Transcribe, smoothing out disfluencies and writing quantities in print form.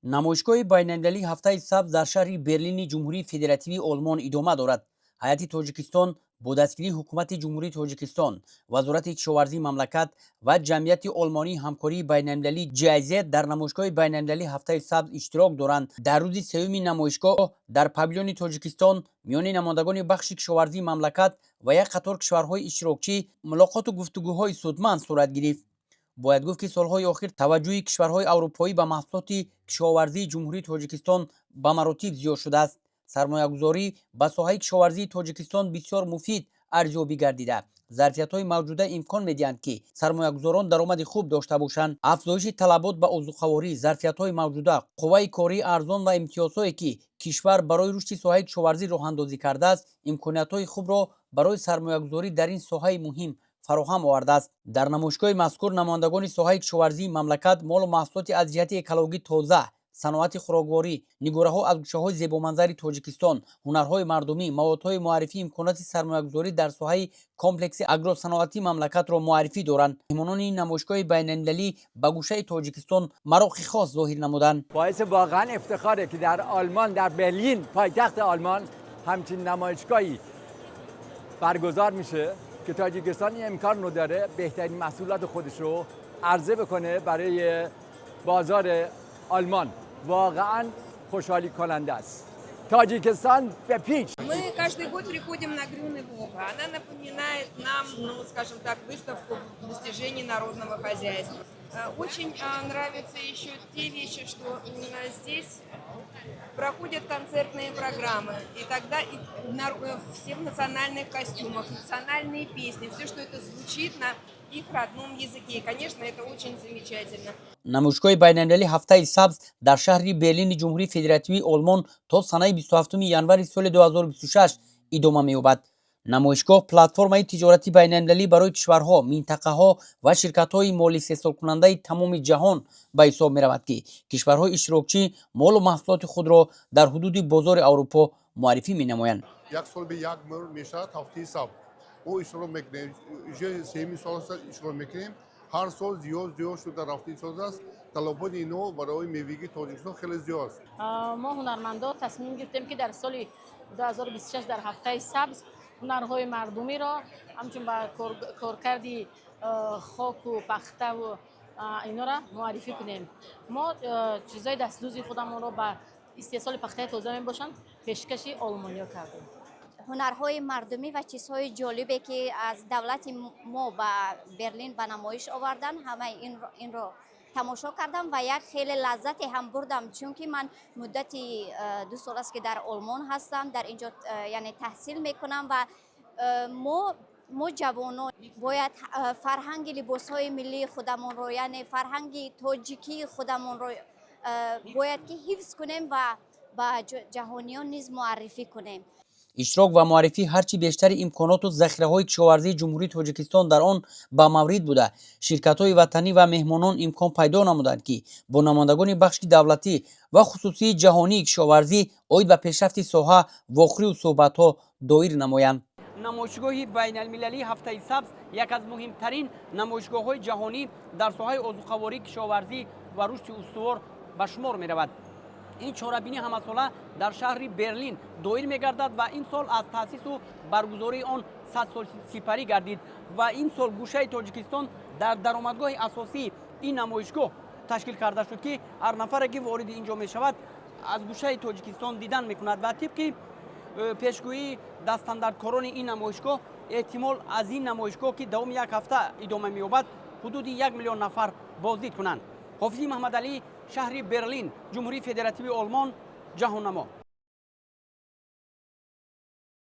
Намоишгоҳи байналмилалии «Ҳафтаи сабз» дар шаҳри Берлини Ҷумҳурии Федеративии Олмон идома дорад. Ҳайати Тоҷикистон бо дастгирии Ҳукумати Ҷумҳурии Тоҷикистон, Вазорати кишоварзии мамлакат ва Ҷамъияти олмонии ҳамкории байналмилалӣ GIZ дар намоишгоҳи байналмилалии «Ҳафтаи сабз» иштирок доранд. Дар рӯзи сеюми намоишгоҳ дар павилёни Тоҷикистон миёни намояндагони бахши кишоварзии мамлакат ва як қатор кишварҳои иштирокчӣ мулоқоту гуфтугӯҳои судманд сурат гирифт. Бояд гуфт, ки солҳои охир таваҷҷӯҳи кишварҳои аврупоӣ ба маҳсулоти кишоварзии Ҷумҳурии Тоҷикистон ба маротиб зиёд шудааст. Сармоягузорӣ ба соҳаи кишоварзии Тоҷикистон бисёр муфид арзёбӣ гардида, зарфиятҳои мавҷуда имкон медиҳанд, ки сармоягузорон даромади хуб дошта бошанд. Афзоиши талабот ба озуқаворӣ, зарфиятҳои мавҷуда, қувваи кории арзон ва имтиёзҳое, ки кишвар барои рушди соҳаи кишоварзӣ роҳандозӣ кардааст, имкониятҳои хубро барои сармоягузорӣ дар ин соҳаи муҳим фароҳам овардааст. Дар намоишгоҳи мазкур намояндагони соҳаи кишоварзии мамлакат молу маҳсулоти аз ҷиҳати экологӣ тоза, саноати хӯрокворӣ, нигораҳо аз гӯшаҳои зебоманзари Тоҷикистон, ҳунарҳои мардумӣ, маводҳои муаррифии имконоти сармоягузорӣ дар соҳаи комплекси агросаноатии мамлакатро муаррифӣ доранд. Меҳмонони ин намоишгоҳи байналмилалӣ ба гӯшаи Тоҷикистон мароқи хос зоҳир намуданд. باعث واقعا افتخاره که در آلمان، در برلین، پایتخت آلمان، همچین نمایشگاهی برگزار میشه که تاجیکستان این امکان رو داره بهترین محصولات خودش رو عرضه بکنه برای بازار آلمان. واقعا خوشحالی کننده است. تاجیکستان به پیش! Мы каждый год приходим на Grüne Woche. Она напоминает нам, ну, скажем так, выставку достижений народного хозяйства. Очень нравятся еще те вещи, что здесь проходят концертные программы. И тогда все в национальных костюмах, национальные песни, все, что это звучит на их родном языке. И, конечно, это очень замечательно. Намоишгоҳи байналмилалии «Ҳафтаи сабз» дар шаҳри Берлини Ҷумҳурии Федеративии Олмон то санаи 27 январи соли 2026 идома меёбад. Намоишгоҳ платформаи тиҷорати байналмилалӣ барои кишварҳо, минтақаҳо ва ширкатҳои молистеҳсолкунандаи тамоми ҷаҳон ба ҳисоб меравад, ки кишварҳои иштирокчӣ молу маҳсулоти худро дар ҳудуди бозори Аврупо муаррифӣ менамоянд. Як сол ба як бор мешавад «Ҳафтаи сабз». Мо иштирок мекунем, уже сеюми сол аст, иштирок мекунем. Ҳар сол зиёд зиёд шуда рафта истодааст. Талаботи ино барои мевагии Тоҷикистон хеле зиёд аст. Мо, ҳунармандо, тасмим гирифтем, ки дар соли 2026 дар «Ҳафтаи сабз» ҳунарҳои мардумиро, ҳамчун ба коркарди хоку пахтаву инора муаррифӣ кунем. Мо чизҳои дастдӯзи худамонро ба истеҳсоли пахтаи тоза мебошанд, пешкаши олмониё кардем. Ҳунарҳои мардумӣ ва чизҳои ҷолибе, ки аз давлати мо ба Берлин ба намоиш овардан, ҳамаи инро тамошо кардам ва як хеле лаззате ҳам бурдам, чунки ман муддати 2 сол аст, ки дар Олмон ҳастам, дар инҷо яъне таҳсил мекунам ва мо ҷавонон бояд фарҳанги либосҳои миллии худамонро, яъне фарҳанги тоҷикии худамонро бояд ки ҳифз кунем ва ба ҷаҳониён низ муаррифӣ кунем. Иштирок ва муаррифии ҳарчи бештари имконоту захираҳои кишоварзии Ҷумҳурии Тоҷикистон дар он ба маврид буда, ширкатҳои ватанӣ ва меҳмонон имкон пайдо намуданд, ки бо намояндагони бахши давлатӣ ва хусусии ҷаҳонии кишоварзӣ оид ба пешрафти соҳа вохӯрию суҳбатҳо доир намоянд. Намоишгоҳи байналмилалии «Ҳафтаи сабз» як аз муҳимтарин намоишгоҳҳои ҷаҳонӣ дар соҳаи озуқаворӣ, кишоварзӣ ва рушди устувор ба шумор меравад. Ин чорабинӣ ҳамасола дар шаҳри Берлин доир мегардад ва ин сол аз таъсису баргузории он 100 сол сипарӣ гардид ва ин сол гӯшаи Тоҷикистон дар даромадгоҳи асосии ин намоишгоҳ ташкил карда шуд, ки ҳар нафаре, ки вориди ин ҷо мешавад, аз гӯшаи Тоҷикистон дидан мекунад. Ва тибқи пешгӯии дастандаркорони ин намоишгоҳ, эҳтимол аз ин намоишгоҳ, ки давоми як ҳафта идома меёбад, ҳудуди 1 миллион нафар боздид кунанд. Ҳофизи Маҳмадалӣ, шаҳри Берлин, Ҷумҳурии Федеративии Олмон, «Ҷаҳоннамо».